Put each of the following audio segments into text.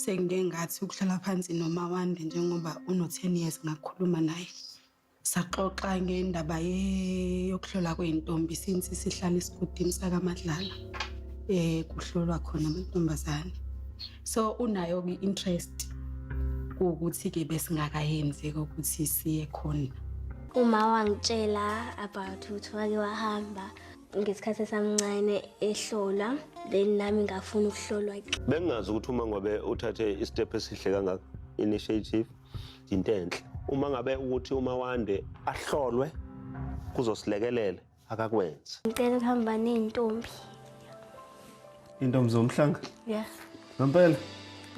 Sengike ngathi ukuhlala phansi noMawande njengoba uno-10 years, ngakhuluma naye, saxoxa ngendaba yokuhlola kwey'ntombi, since sihlala esigodini sakaMadlala, kuhlolwa khona amantombazane. So unayo-ke i-interest, kuwukuthi-ke besingakayenzi-ke ukuthi siye khona. Uma wangitshela about ukuthi wake wahamba ngesikhathi esamncane ehlolwa, then nami ngafuna ukuhlolwa. Bengingazi ukuthi uma ngabe uthathe i-step esihle kangaka, initiative, into enhle. Uma ngabe ukuthi uMawande ahlolwe kuzosilekelela, akakwenze. Ngicela ukuhamba ney'ntombi. Intombi zomhlanga? Yeah. Ngempela?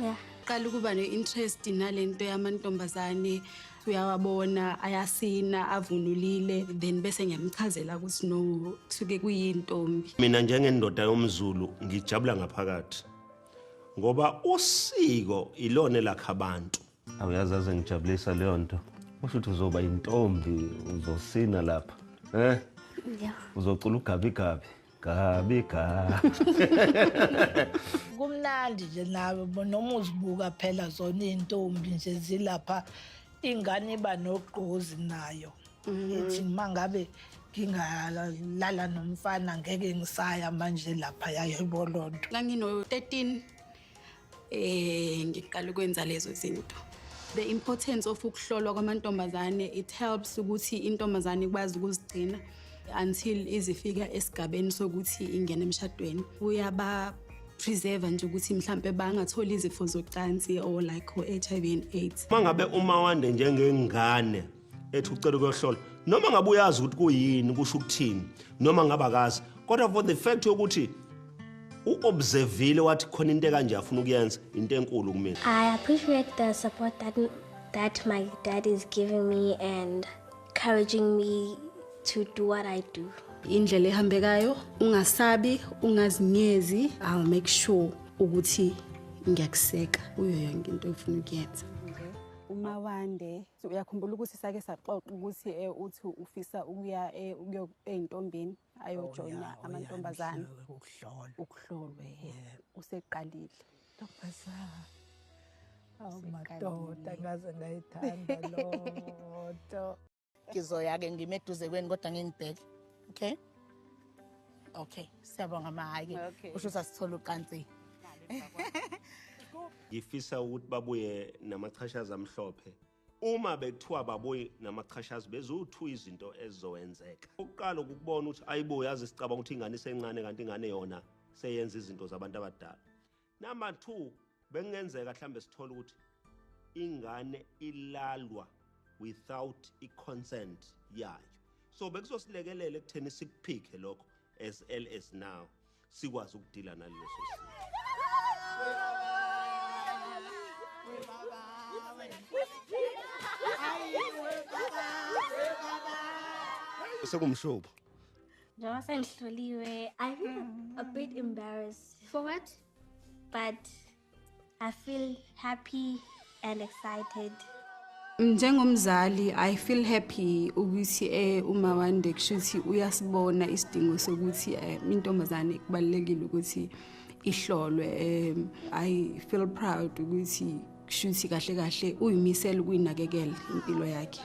Yeah. Qala ukuba ne-interest nalento yamantombazane, uyawabona ayasina avunulile, then bese ngiyamchazela ukuthi no, kusuke kuyintombi. Mina njengendoda yomZulu ngijabula ngaphakathi ngoba usiko ilona elakha abantu. Awuyazi, aze ngijabulisa leyo nto. Kusho ukuthi uzoba intombi, uzosina lapha. Eh? Yeah. Uzocula ugabi gabi. Gabi gabi. Kumnandi nje nawe noma uzibuka phela zona iy'ntombi nje zilapha, ingane iba nogqozi nayo, ithi uma ngabe ngingalala nomfana ngeke ngisaya manje lapha, yayibo loo nto. Ngangino-13 ngiqala ukwenza lezo zinto. The importance of ukuhlolwa kwamantombazane, it helps ukuthi intombazane ikwazi ukuzigcina until izifika esigabeni sokuthi ingene emshadweni. Kuyaba preserve nje ukuthi mhlambe bangatholi izifo zocansi or like o-HIV and AIDS. Uma ngabe uMawande njengengane ethi ucela ukuyohlola, noma ngabe uyazi ukuthi kuyini, kusho ukuthini, noma ngabe akazi, kodwa for the fact yokuthi u-observile wathi khona into ekanje afuna ukuyenza, into enkulu kumina. I appreciate the support that my dad is giving me and encouraging me to do what I do. Indlela ehambekayo, ungasabi, ungazinyezi. I'll make sure ukuthi ngiyakuseka kuyo yonke into ofuna ukuyenza. UMawande, uyakhumbula ukuthi sake saxoxa ukuthi uthi ufisa ukuya ey'ntombini, ayojoyina amantombazane? Ukuhlolwa. Ukuhlolwe, useqalile. Ntombazane, awu madoda, ngaze ngayithanda loo nto. Ngizoya-ke, ngime eduze kweni kodwa ngingibheke. Okay, siyabonga ma. Hhayi-ke. Okay. Kusho ukuthi asithole ucansi. Ngifisa ukuthi babuye namachashazi amhlophe. Uma bekuthiwa babuye namachashazi, beziwu-two izinto ezizowenzeka. Okokuqala ukubona ukuthi ayibo, yazi sicabanga ukuthi ingane isencane, kanti ingane yona seyenza izinto zabantu abadala. Number 2, bekungenzeka mhlambe sithole ukuthi ingane ilalwa without i-consent yayo, so bekuzosilekelela ekutheni sikuphikhe lokho as early as now, sikwazi ukudila naleso simo. Sekumshubo. Njengoba sengihloliwe, I feel a bit embarrassed. For what? But I feel happy and excited. Njengomzali, I feel happy ukuthi uMawande kushuthi uyasibona isidingo sokuthi intombazane kubalulekile ukuthi ihlolwe. I feel proud ukuthi kushuthi kahle kahle uyimisela ukuyinakekela impilo yakhe.